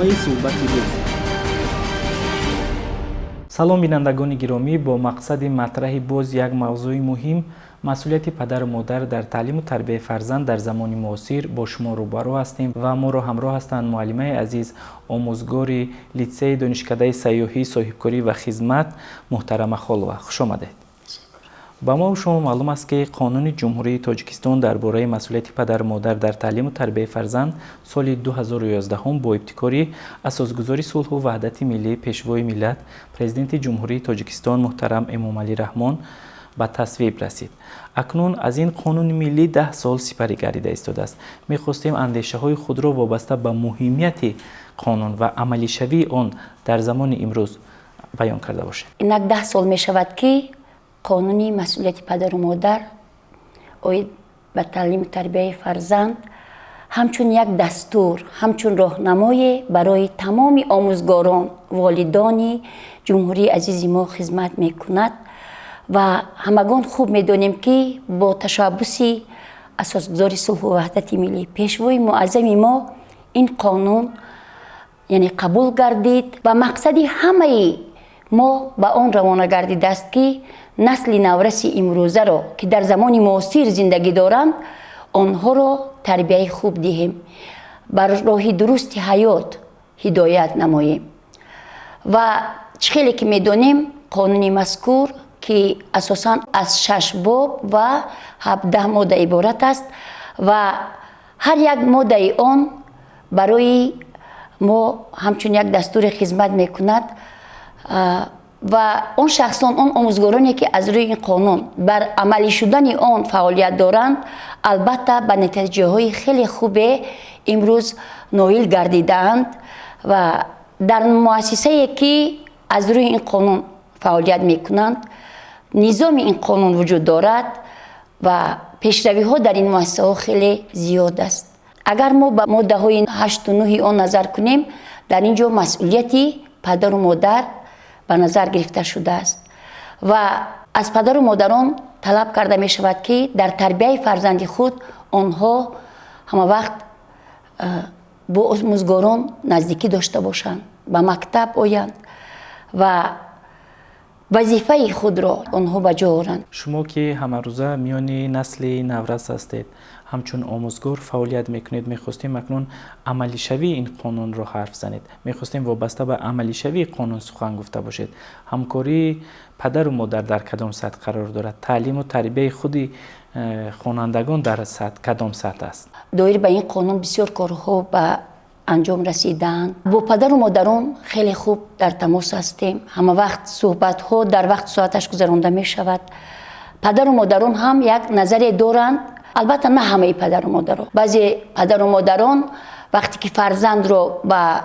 Барномаи «Суҳбати рӯз». Салом, бинандагони гиромӣ! Бо мақсади матраҳи боз як мавзӯи муҳим, масъулияти падару модар дар таълиму тарбияи фарзанд дар замони муосир, бо шумо рӯбарӯ ҳастем ва моро ҳамроҳ ҳастанд муаллимаи азиз, омӯзгори литсеи донишкадаи сайёҳӣ, соҳибкорӣ ва хизмат муҳтарама Холова. Хуш омадед. Ба мо шумо маълум аст, ки Қонуни Ҷумҳурии Тоҷикистон дар бораи масъулияти падару модар дар таълиму тарбияи фарзанд соли 2011 бо ибтикори Асосгузори сулҳу ваҳдати миллӣ, Пешвои миллат, Президенти Ҷумҳурии Тоҷикистон муҳтарам Эмомалӣ Раҳмон ба тасвиб расид. Акнун аз ин қонуни миллӣ 10 сол сипарӣ гардида истодааст. Мехостем андешаҳои худро вобаста ба муҳимияти қонун ва амалишавии он дар замони имрӯз баён карда бошед. Инак, 10 сол мешавад, ки қонуни масъулияти падару модар оид ба таълиму тарбияи фарзанд ҳамчун як дастур, ҳамчун роҳнамое барои тамоми омӯзгорон, волидони ҷумҳурии азизи мо хизмат мекунад. Ва ҳамагон хуб медонем, ки бо ташаббуси Асосгузори сулҳу ваҳдати миллӣ, Пешвои муаззами мо ин қонун, яъне, қабул гардид ва мақсади ҳамаи мо ба он равона гардидааст, ки насли навраси имрӯзаро, ки дар замони муосир зиндагӣ доранд, онҳоро тарбияи хуб диҳем, бар роҳи дурусти ҳаёт ҳидоят намоем. Ва чӣ хеле ки медонем, қонуни мазкур, ки асосан аз шаш боб ва 17 модда иборат аст ва ҳар як моддаи он барои мо ҳамчун як дастури хизмат мекунад. Ва он шахсон, он омӯзгороне, ки аз рӯи ин қонун бар амалӣ шудани он фаъолият доранд, албатта, ба натиҷаҳои хеле хубе имрӯз ноил гардидаанд. Ва дар муассисае, ки аз рӯи ин қонун фаъолият мекунанд, низоми ин қонун вуҷуд дорад ва пешравиҳо дар ин муассисаҳо хеле зиёд аст. Агар мо ба моддаҳои ҳашту нӯҳи он назар кунем, дар ин ҷо масъулияти падару модар ба назар гирифта шудааст ва аз падару модарон талаб карда мешавад, ки дар тарбияи фарзанди худ онҳо ҳамавақт бо омӯзгорон наздикӣ дошта бошанд, ба мактаб оянд ва вазифаи худро онҳо ба ҷо оранд. Шумо, ки ҳамарӯза миёни насли наврас ҳастед, ҳамчун омӯзгор фаъолият мекунед, мехостем акнун амалишавии ин қонунро ҳарф занед. Мехостем вобаста ба амалишавии қонун сухан гуфта бошед. Ҳамкории падару модар дар кадом сатҳ қарор дорад? Таълиму тарбияи худи хонандагон дар кадом сатҳ аст? Доир ба ин қонун бисёр корҳо ба анҷом расидаанд. Бо падару модарон хеле хуб дар тамос ҳастем, ҳамавақт суҳбатҳо дар вақту соаташ гузаронда мешавад. Падару модарон ҳам як назаре доранд. Албатта, на ҳамаи падару модарон. Баъзе падару модарон, вақте ки фарзандро ба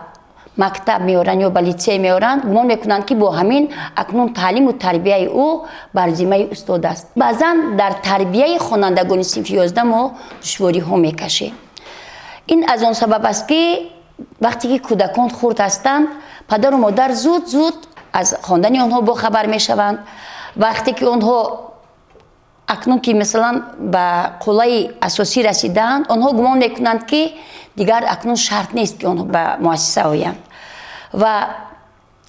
мактаб меоранд ё ба литсей меоранд, гумон мекунанд, ки бо ҳамин акнун таълиму тарбияи ӯ бар зиммаи устод аст. Баъзан дар тарбияи хонандагони синфи 11 мо душвориҳо мекашем. Ин аз он сабаб аст, ки вақте ки кӯдакон хурд ҳастанд, падару модар зуд зуд аз хондани онҳо бохабар мешаванд. Вақте ки онҳо акнун ки, масалан, ба қуллаи асосӣ расидаанд, онҳо гумон мекунанд, ки дигар акнун шарт нест, ки онҳо ба муассиса оянд. Ва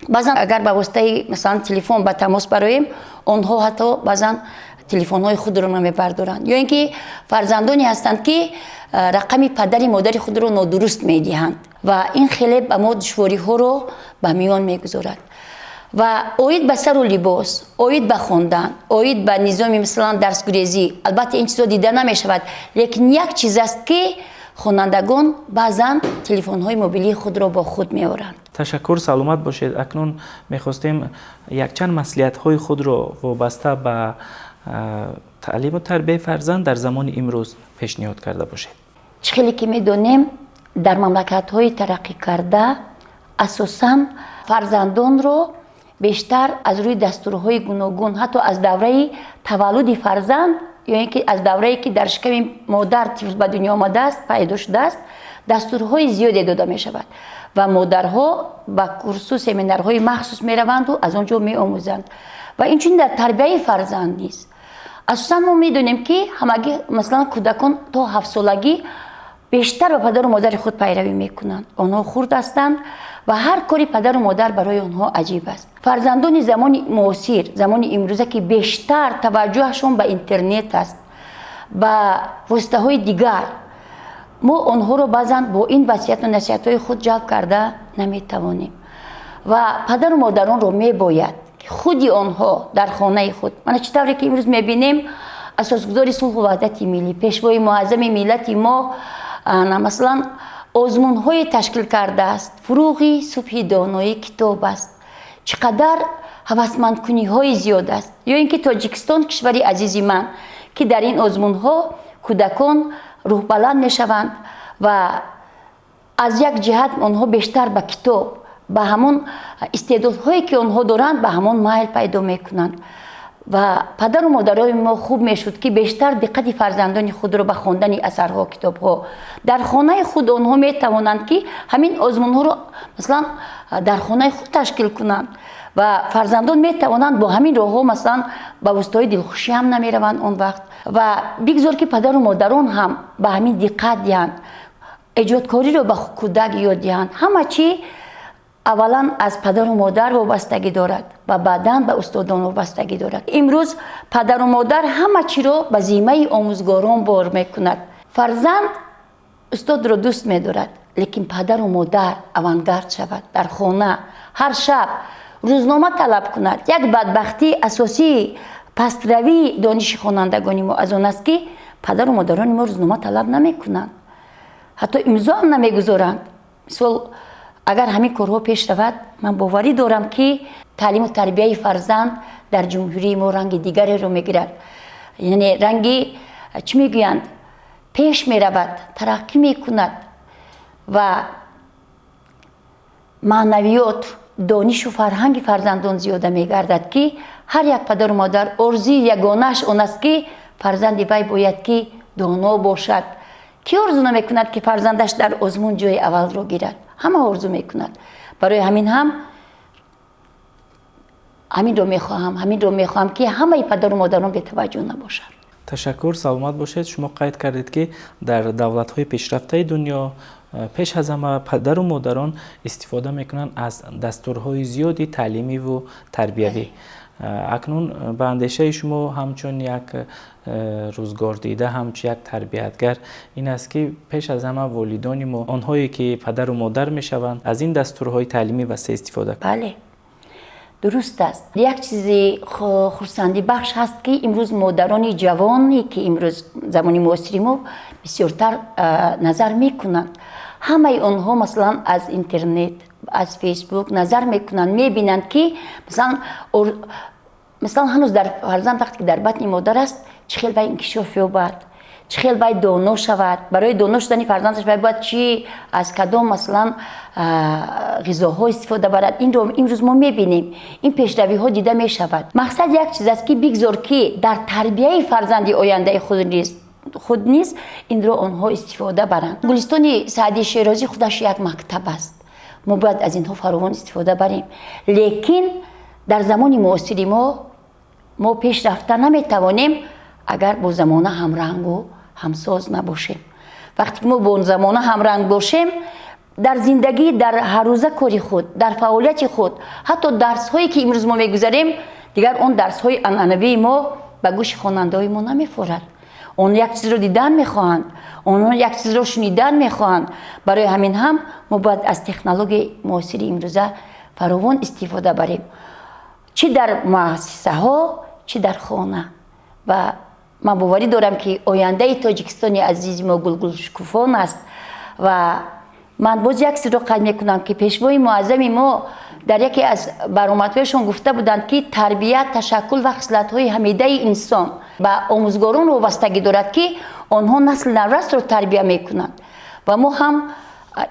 баъзан, агар ба воситаи, масалан, телефон ба тамос бароем, онҳо ҳатто баъзан телефонҳои худро намебардоранд. Ё ин ки фарзандоне ҳастанд, ки рақами падари модари худро нодуруст медиҳанд ва ин хеле ба мо душвориҳоро ба миён мегузорад. Ва оид ба сару либос, оид ба хондан, оид ба низоми, масалан, дарсгурезӣ, албатта, ин чизо дида намешавад, лекин як чиз аст, ки хонандагон баъзан телефонҳои мобилии худро бо худ меоранд. Ташаккур, саломат бошед. Акнун мехостем якчанд маслиҳатҳои худро вобаста ба таълиму тарбияи фарзанд дар замони имрӯз пешниҳод карда бошед. Чӣ хеле ки медонем, дар мамлакатҳои тараққӣ карда асосан фарзандонро бештар аз рӯи дастурҳои гуногун, ҳатто аз давраи таваллуди фарзанд ё ин ки аз даврае, ки дар шиками модар тифл ба дунё омадааст, пайдо шудааст, дастурҳои зиёде дода мешавад ва модарҳо ба курсу семинарҳои махсус мераванду аз он ҷо меомӯзанд. Ва инчунин дар тарбияи фарзанд низ асосан мо медонем, ки ҳамагӣ, масалан, кӯдакон то 7-солагӣ. Бештар ба падару модари худ пайравӣ мекунанд. Онҳо хурд ҳастанд ва ҳар кори падару модар барои онҳо аҷиб аст. Фарзандони замони муосир, замони имрӯза, ки бештар таваҷҷӯҳашон ба интернет аст, ба воситаҳои дигар, мо онҳоро баъзан бо ин васияту насиҳатҳои худ ҷалб карда наметавонем. Ва падару модаронро мебояд, ки худи онҳо дар хонаи худ, мана чӣ тавре ки имрӯз мебинем, асосгузори сулҳу ваҳдати миллӣ, пешвои муаззами миллати мо, масалан, озмунҳое ташкил кардааст. Фурӯғи субҳи доноӣ китоб аст. Чӣ қадар ҳавасмандкуниҳои зиёд аст. Ё ин ки Тоҷикистон, кишвари азизи ман, ки дар ин озмунҳо кӯдакон рӯҳбаланд мешаванд ва аз як ҷиҳат онҳо бештар ба китоб, ба ҳамон истеъдодҳое, ки онҳо доранд, ба ҳамон майл пайдо мекунанд. Ва падару модарои мо хуб мешуд, ки бештар диққати фарзандони худро ба хондани асарҳо, китобҳо дар хонаи худ. Онҳо метавонанд, ки ҳамин озмунҳоро, масалан, дар хонаи худ ташкил кунанд ва фарзандон метавонанд бо ҳамин роҳҳо, масалан, ба воситаҳои дилхушӣ ҳам намераванд он вақт. Ва бигзор, ки падару модарон ҳам ба ҳамин диққат диҳанд, эҷодкориро ба кӯдак ёд диҳанд. Ҳама чӣ аввалан аз падару модар вобастагӣ дорад ва баъдан ба устодон вобастагӣ дорад. Имрӯз падару модар ҳама чиро ба зиммаи омӯзгорон бор мекунад. Фарзанд устодро дӯст медорад, лекин падару модар авангард шавад, дар хона ҳар шаб рӯзнома талаб кунад. Як бадбахтии асосии пастравии дониши хонандагони мо аз он аст, ки падару модарони мо рӯзнома талаб намекунанд, ҳатто имзо ҳам намегузоранд. Мисол, агар ҳамин корҳо пеш равад, ман боварӣ дорам, ки таълиму тарбияи фарзанд дар ҷумҳурии мо ранги дигареро мегирад, яъне ранги, чӣ мегӯянд, пеш меравад, тараққӣ мекунад ва маънавиёт, донишу фарҳанги фарзандон зиёда мегардад, ки ҳар як падару модар орзуи ягонааш он аст, ки фарзанди вай бояд ки доно бошад. Кӣ орзу намекунад, ки фарзандаш дар озмун ҷои аввалро гирад? Ҳама орзу мекунад. Барои ҳамин ҳам ҳаминро мехоҳам, ки ҳамаи падару модарон бетаваҷҷӯҳ набошанд. Ташаккур, саломат бошед. Шумо қайд кардед, ки дар давлатҳои пешрафтаи дунё пеш аз ҳама падару модарон истифода мекунанд аз дастурҳои зиёди таълимиву тарбиявӣ. Акнун, ба андешаи шумо, ҳамчун як рӯзгордида, ҳамчун як тарбиятгар, ин аст, ки пеш аз ҳама волидони мо, онҳое ки падару модар мешаванд, аз ин дастурҳои таълимӣ васеъ истифода Бале, дуруст аст. Як чизи хурсандибахш ҳаст, ки имрӯз модарони ҷавоне, ки имрӯз замони муосири мо бисёртар назар мекунанд, ҳамаи онҳо, масалан, аз интернет, аз Фейсбук назар мекунанд, мебинанд, ки масалан, ҳанӯз дар фарзанд, вақте ки дар батни модар аст, чӣ хел вай инкишоф ёбад, чӣ хел вай доно шавад. Барои доно шудани фарзандаш вай бояд чӣ, аз кадом, масалан, ғизоҳо истифода барад. Инро имрӯз мо мебинем, ин пешравиҳо дида мешавад. Мақсад як чиз аст, ки бигзор, ки дар тарбияи фарзанди ояндаи худ низ инро онҳо истифода баранд. Гулистони Саъдии Шерозӣ худаш як мактаб аст. Мо бояд аз инҳо фаровон истифода барем, лекин дар замони муосири мо пеш рафта наметавонем, агар бо замона ҳамрангу ҳамсоз набошем. Вақте ки мо бо замона ҳамранг бошем, дар зиндагӣ, дар ҳаррӯза кори худ, дар фаъолияти худ, ҳатто дарсҳое, ки имрӯз мо мегузарем, дигар он дарсҳои анъанавии мо ба гӯши хонандаҳои мо намефорад. Онҳо як чизро дидан мехоҳанд, онҳо як чизро шунидан мехоҳанд. Барои ҳамин ҳам мо бояд аз технологияи муосири имрӯза фаровон истифода барем, чӣ дар муассисаҳо, чӣ дар хона. Ва ман боварӣ дорам, ки ояндаи Тоҷикистони азизи мо гулгулшукуфон аст. Ва ман боз як чизро қайд мекунам, ки пешвои муаззами мо дар яке аз баромадҳояшон гуфта буданд, ки тарбия, ташаккул ва хислатҳои ҳамидаи инсон ба омӯзгорон вобастагӣ дорад, ки онҳо насли наврасро тарбия мекунанд. Ва мо ҳам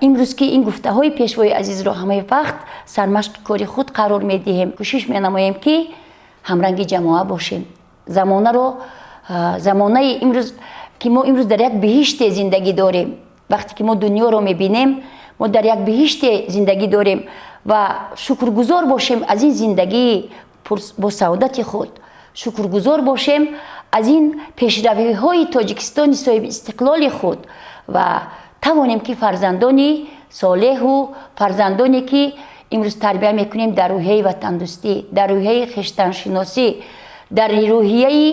имрӯз, ки ин гуфтаҳои пешвои азизро ҳамаи вақт сармашқи кори худ қарор медиҳем, кӯшиш менамоем, ки ҳамранги ҷамоа бошем. Замонаро, замонаи имрӯз, ки мо имрӯз дар як биҳиште зиндагӣ дорем, вақте ки мо дунёро мебинем, мо дар як биҳиште зиндагӣ дорем ва шукргузор бошем аз ин зиндагии бо саодати худ, шукргузор бошем аз ин пешравиҳои Тоҷикистони соҳиби истиқлоли худ ва Тавонем ки фарзандони солеҳу фарзандоне ки имрӯз тарбия мекунем дар рӯҳияи ватандӯстӣ, дар рӯҳияи хештаншиносӣ, дар рӯҳияи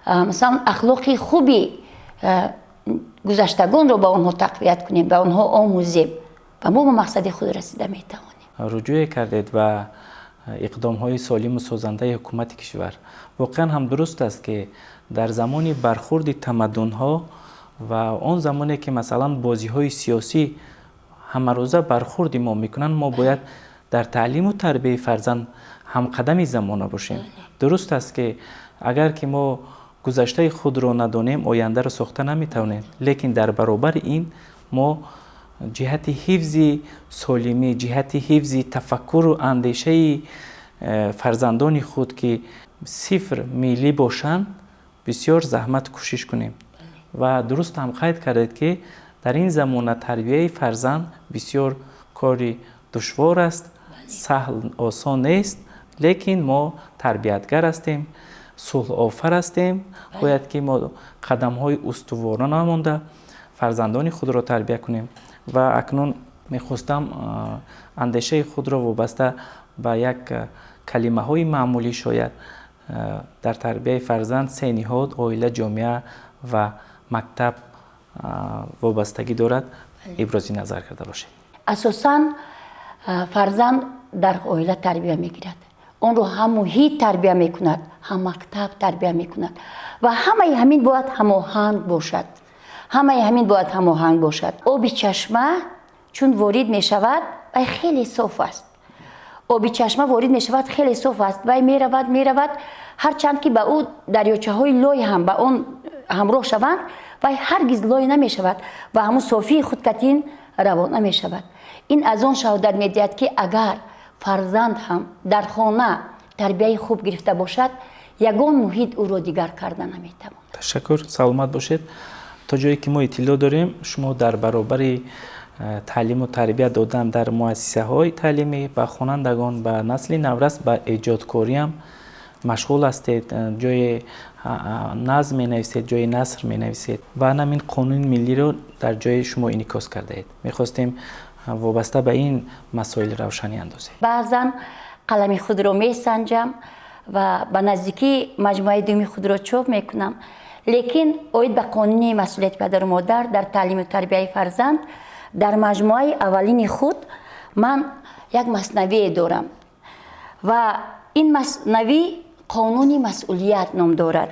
масалан ахлоқи хуби гузаштагонро ба онҳо тақвият кунем, ба онҳо омӯзем ва мо ба мақсади худ расида метавонем. Руҷӯе кардед ба иқдомҳои солиму созандаи ҳукумати кишвар. Воқеан ҳам дуруст аст, ки дар замони бархурди тамаддунҳо ва он замоне ки масалан бозиҳои сиёсӣ ҳамарӯза бархурди мо мекунанд, мо бояд дар таълиму тарбияи фарзанд ҳамқадами замона бошем. Дуруст аст, ки агар ки мо гузаштаи худро надонем, ояндаро сохта наметавонем, лекин дар баробари ин мо ҷиҳати ҳифзи солимӣ, ҷиҳати ҳифзи тафаккуру андешаи фарзандони худ, ки сифр миллӣ бошанд, бисёр заҳмат кӯшиш кунем. Ва дуруст ҳам қайд кардед, ки дар ин замона тарбияи фарзанд бисёр кори душвор аст, саҳл осон нест, лекин мо тарбиятгар ҳастем, сулҳофар ҳастем. Бояд ки мо қадамҳои устувора намонда фарзандони худро тарбия кунем. Ва акнун мехостам андешаи худро вобаста ба як калимаҳои маъмулӣ, шояд дар тарбияи фарзанд се ниҳод, оила, ҷомеа ва мактаб вобастагӣ дорад, ибрози назар карда бошед. Асосан фарзанд дар оила тарбия мегирад. Онро ҳам муҳит тарбия мекунад, ҳам мактаб тарбия мекунад ва ҳамаи ҳамин бояд ҳамоҳанг бошад. Ҳамаи ҳамин бояд ҳамоҳанг бошад. Оби чашма чун ворид мешавад, вай хеле соф аст. Оби чашма ворид мешавад, хеле соф аст, вай меравад, меравад, ҳарчанд ки ба ӯ дарёчаҳои лой ҳам ба он ҳамроҳ шаванд, вай ҳаргиз лой намешавад ва ҳамун софии худкатин равона мешавад. Ин аз он шаҳодат медиҳад, ки агар фарзанд ҳам дар хона тарбияи хуб гирифта бошад, ягон муҳит ӯро дигар карда наметавонад. Ташаккур, саломат бошед. То ҷое ки мо иттилоъ дорем, шумо дар баробари таълиму тарбия додан дар муассисаҳои таълимӣ ба хонандагон, ба насли наврас, ба эҷодкориам машғул ҳастед. Ҷои назм менависед, ҷои наср менависед ва ҳамин қонуни миллиро дар ҷои шумо инъикос кардаед. Мехостем вобаста ба ин масоил равшанӣ андозед. Баъзан қалами худро месанҷам ва ба наздикӣ маҷмӯаи дуюми худро чоп мекунам. Лекин оид ба қонуни масъулияти падару модар дар таълиму тарбияи фарзанд дар маҷмӯаи аввалини худ ман як маснавие дорам ва ин маснавӣ қонуни масъулият ном дорад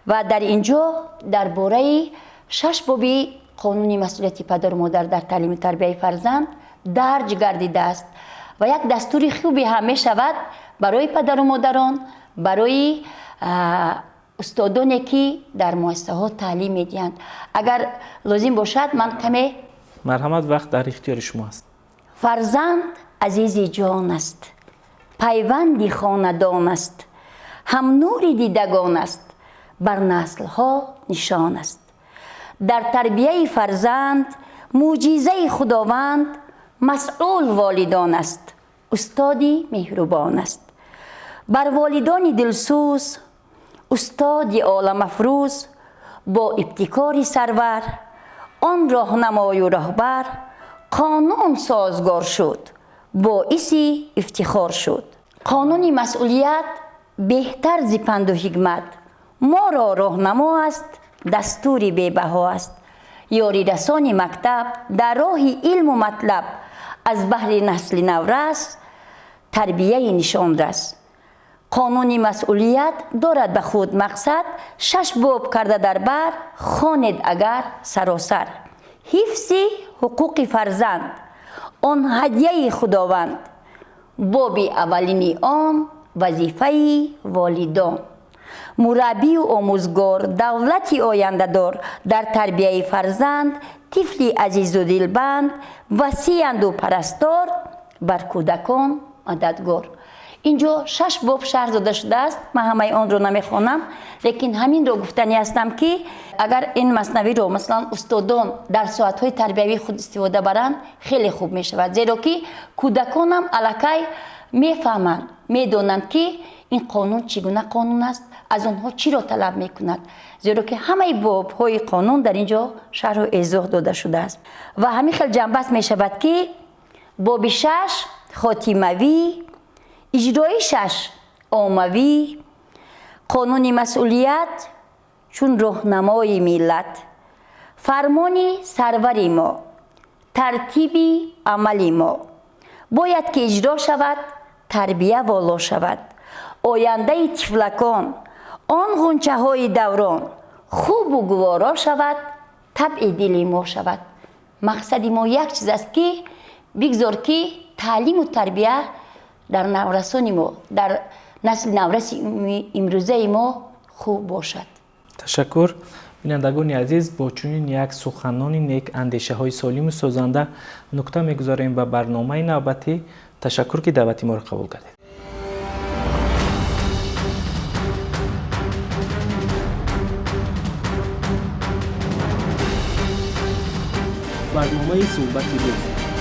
ва дар ин ҷо дар бораи шаш боби қонуни масъулияти падару модар дар таълиму тарбияи фарзанд дарҷ гардидааст ва як дастури хубе ҳам мешавад барои падару модарон, барои устодоне ки дар муассисаҳо таълим медиҳанд. Агар лозим бошад, ман каме. Марҳамат, вақт дар ихтиёри шумо аст. Фарзанд азизи ҷон аст, пайванди хонадон аст, ҳам нури дидагон аст, бар наслҳо нишон аст. Дар тарбияи фарзанд мӯъҷизаи Худованд, масъул волидон аст, устоди меҳрубон аст. Бар волидони дилсӯз устоди оламафрӯз, бо ибтикори сарвар он роҳнамою роҳбар, қонун созгор шуд, боиси ифтихор шуд. Қонуни масъулият беҳтар зи панду ҳикмат, моро роҳнамо аст, дастури бебаҳо аст. Ёрирасони мактаб дар роҳи илму матлаб, аз баҳри насли наврас тарбияи нишонрас. Қонуни масъулият дорад ба худ мақсад, шаш боб карда дар бар, хонед агар саросар. Ҳифзи ҳуқуқи фарзанд он ҳадияи Худованд, боби аввалини он вазифаи волидон. Мураббию омӯзгор, давлати ояндадор, дар тарбияи фарзанд тифли азизу дилбанд, васиянду парастор, бар кӯдакон мададгор. Инҷо шаш боб шарҳ дода шудааст. Ман ҳамаи онро намехонам, лекин ҳаминро гуфтанӣ ҳастам, ки агар ин маснавиро масалан устодон дар соатҳои тарбиявии худ истифода баранд, хеле хуб мешавад, зеро ки кӯдаконам аллакай мефаҳманд, медонанд, ки ин қонун чӣ гуна қонун аст, Аз онҳо чиро талаб мекунад, зеро ки ҳамаи бобҳои қонун дар ин ҷо шарҳу эзоҳ дода шудааст. Ва ҳамин хел ҷамъбаст мешавад, ки боби шаш хотимавӣ, иҷроишаш оммавӣ, қонуни масъулият чун роҳнамои миллат, фармони сарвари мо, тартиби амали мо бояд ки иҷро шавад, тарбия воло шавад. Ояндаи тифлакон, он ғунчаҳои даврон хубу гуворо шавад, табъи дили мо шавад. Мақсади мо як чиз аст, ки бигзор ки таълиму тарбия дар наврасони мо, дар насли навраси имрӯзаи мо хуб бошад. Ташаккур. Бинандагони азиз, бо чунин як суханони нек, андешаҳои солиму созанда нукта мегузорем ба барномаи навбатӣ. Ташаккур, ки даъвати моро қабул кардед. Барномаи суҳбати рӯз.